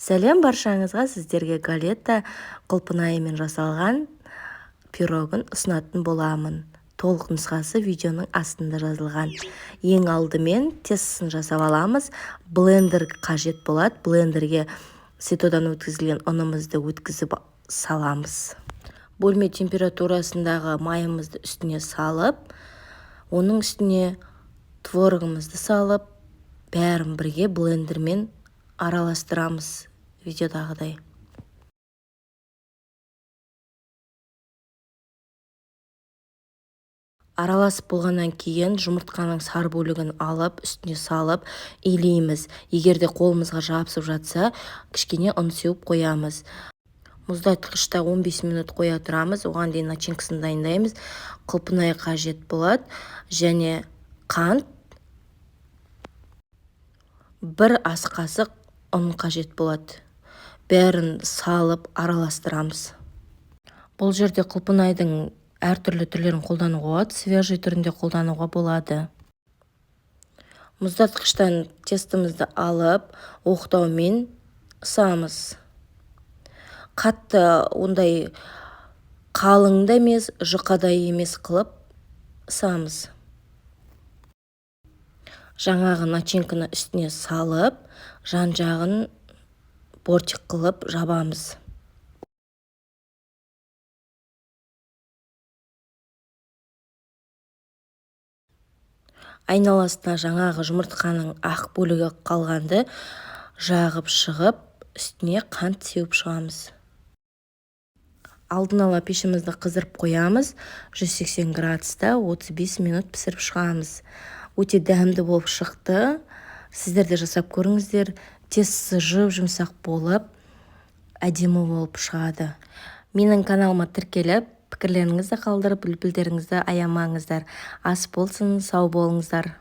Сәлем баршаңызға! Сіздерге галета құлпынайымен жасалған пирогын ұсынатын боламын. Толық нұсқасы видеоның астында жазылған. Ең алдымен тестосын жасап аламыз. Блендер қажет болады. Блендерге ситодан өткізілген ұнымызды өткізіп саламыз. Бөлме температурасындағы майымызды үстіне салып, оның үстіне творогымызды салып, бәрін бірге блендермен араластырамыз видеодағыдай. Араласып болғаннан кейін жұмыртқаның сары бөлігін алып, үстіне салып, илейміз. Егер де қолымызға жабысып жатса, кішкене ұн сеуіп қоямыз. Мұздатқышта 15 минут қоя тұрамыз. Оған дейін начинкасын дайындаймыз. Құлпынай қажет болады және қант, 1 ас қасық ұн қажет болады. Бәрін салып араластырамыз. Бұл жерде құлпынайдың әртүрлі түрлерін қолдануға болады, свежий түрінде қолдануға болады. Мұздатқыштан тестімізді алып, оқтаумен ысамыз. Қатты ондай қалың да емес, жұқа да емес қылып ысамыз. Жаңағы начинканы үстіне салып, жан-жағын бортик қылып жабамыз. Айналасына жаңағы жұмыртқаның ақ бөлігі қалғанды жағып шығып, үстіне қант сеуіп шығамыз. Алдын ала пешімізді қыздырып қоямыз. 180 градуста 35 минут пісіріп шығамыз. Өте дәмді болып шықты. Сіздер де жасап көріңіздер. Тестосы жұп-жұмсақ болып, әдемі болып шығады. Менің каналыма тіркеліп, пікірлеріңізді қалдырып, лүпілдеріңізді аямаңыздар. Ас болсын, сау болыңыздар.